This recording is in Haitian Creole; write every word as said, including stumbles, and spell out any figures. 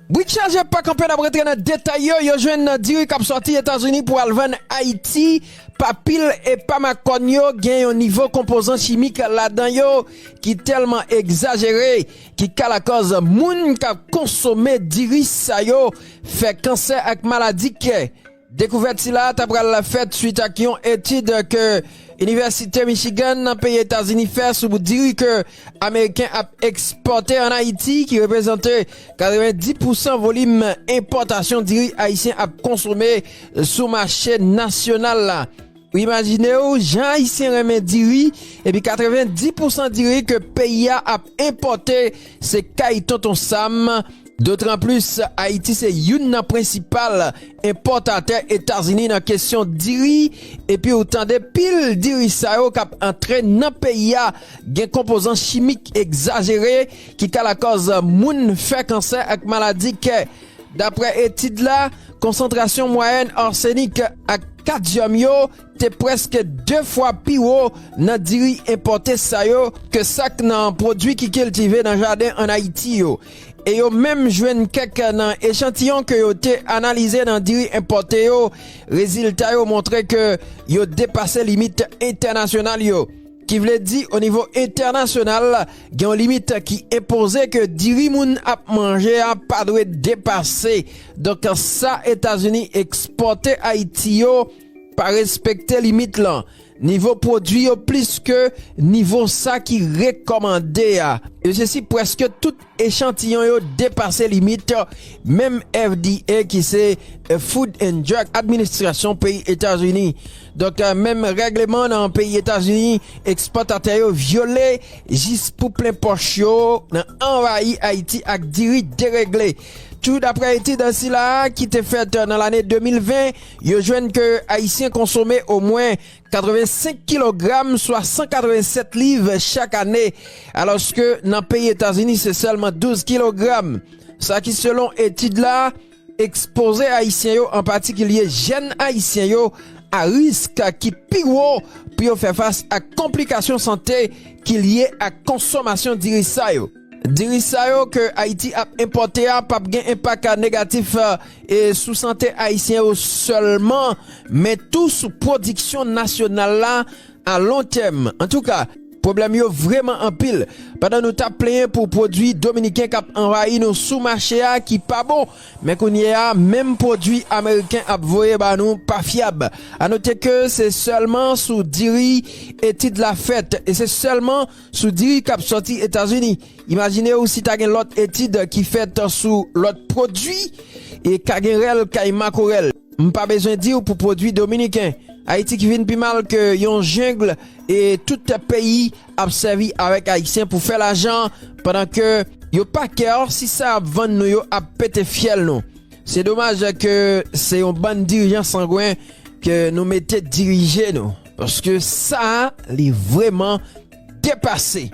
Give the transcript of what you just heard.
Brit chaje pa kanpe, n ap rantre nan detay yo. Yo jwenn nan diri k ap sòti Etazini pou al vann Ayiti. Pa pil e pa makòn yo gen yon nivo konpozan chimik ladan yo ki tèlman egzajere ki ka lakòz moun k ap konsome diri sa yo fè kansè ak maladi kè. Dekouvèt sila ta pral fèt swit ak yon etid ke Inivèsite Michigan nan peyi Etazini fè sou diri ke Ameriken ap ekspòte ann Ayiti, ki reprezante katrevendis pousan volim enpòtasyon diri ayisyen ap konsome sou mache nasyonal la. Ou imajine w jan Ayisyen renmen diri, epi katrevendis pousan diri ke peyi a ap enpòte se kay Tonton Sam. Dotranplis, Ayiti se youn nan prensipal enpòtatè Etazini nan kesyon diri, epi w tande pil diri sa yo k ap antre nan peyi a gen konpozan chimik egzajere ki ka lakòz moun fè kansè ak maladi kè. Daprè etid la, konsantrasyon mwayèn arsenik ak kadyòm yo te prèske de fwa pi wo nan diri enpòte sa yo ke sa k nan pwodui ki kiltive nan jaden ann Ayiti yo. E yo menm jwenn kèk nan echantiyon ke yo te analize nan diri enpòte yo. Rezilta yo montre ke yo depase limit entènasyonal yo. Ki vle di, o nivo entènasyonal, gen yon limit ki enpoze ke diri moun ap manje a pa dwe depase. Donk, sa Etazini ekspòte Ayiti yo pa respekte limit lan. Nivo pwodui yo plis ke nivo sa ki rekòmande a. E sesi, prèske tout echantiyon yo depase limit, menm F D A, ki se, eh, Food and Drug Administration peyi Etazini. Donk, eh, menm règleman nan peyi Etazini, ekspòtatè yo vyole jis pou plen pòch yo nan anvayi Ayiti ak diri deregle. Tou daprè etid sila ki te fèt nan lane de mil ven, yo jwenn ke Ayisyen konsome omwen katrevensenk kilogram, swa san katrevensèt liv chak ane, alòske nan peyi Etazini se sèlman douz kilogram. Sa ki, selon etid la, ekspoze Ayisyen yo, an patikilye jèn Ayisyen yo, a risk ki pi wo pou yo fè fas ak konplikasyon sante ki lye ak konsomasyon diri sa yo. Diri sa yo ke Ayiti ap enpòte a p ap gen enpak negatif, eh, e sou sante ayisyen yo sèlman, men tou sou pwodiksyon nasyonal la a lon tèm. Antouka, pwoblèm yo vrèman anpil. Pandan nou t ap plenyen pou pwodui dominiken k ap anvayi nou sou mache a ki pa bon, men kounye a, menm pwodui ameriken ap voye ba nou pa fyab. A note ke se sèlman sou diri etid la fèt, e se sèlman sou diri k ap sòti Etazini. Imajine w si ta gen lòt etid ki fèt sou lòt pwodui, e ka gen rèl kay makorèl. M pa bezwen di w pou pwodui dominiken. Ayiti ki vin pi mal ke yon jeng, e tout peyi ap sèvi avèk Ayisyen pou fè lajan, pandan ke yo pa kè si sa y ap vann nou yo ap pete fyèl nou. Se domaj ke se yon bann dirijan sangwen ke nou mete dirije nou, paske sa a, li vrèman depase.